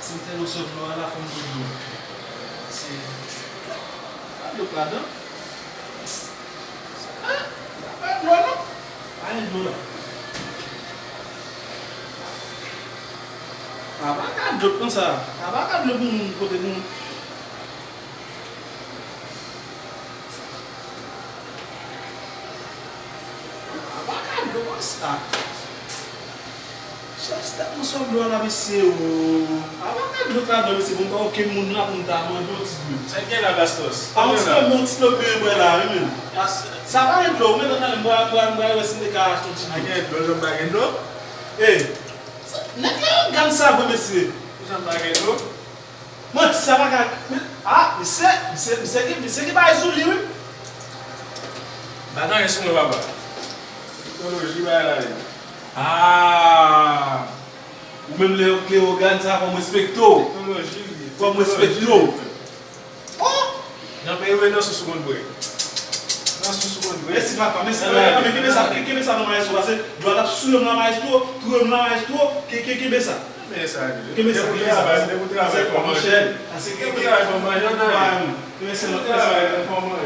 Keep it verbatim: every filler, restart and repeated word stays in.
Si m te nan sòt dlo a la, fò m dwe dlo. Se pa dlo k ladan. Ah, pa dlo non. Pa gen dlo la. A pa ka dlo konsa. A pa ka dlo pou moun kote moun. A pa ka dlo konsa. Chèch tèt mwen sòt dlo a la, mesye, o. A pa ka dlo k ladan, mesye, pou m pa okenn moun la pou m ta mande yon ti dlo. Sa k gen la, Bastos? A, yon ti dlo, yon ti dlo byen bwè la, wi, menm. Sa pa gen dlo, men nan, nan, m pral, m pral, m pral wè si m te ka achte yon ti dlo. Pa gen dlo, Jan pa gen dlo? Ey, nèg la yon gang sa vre, mesye. Jan pa gen dlo? Manti, sa pa ka. Men, ah, misye, misye, misye ki, misye ki bay sou li, wi. M pa gen anyen sou mwen, papa. Teknoloji bay la, wi. Ah, ou menm Leo Cleogane, sa fò m respekte w. Teknoloji, wi. Fò m respekte w. Oh! Nan peyi w, nan sous ou konn bwè. Nan sous ou konn bwè. Mèsi, papa, mèsi. Kenbe sa, kenbe sa non, maestro, pase dlo a t ap souye m la, maestro, touye m la, maestro, kenbe sa. Men sa, kenbe sa, kenbe sa, pase depi w travay fò manje. Depi w travay fò manje, w travay. Kenbe sa, kenbe sa.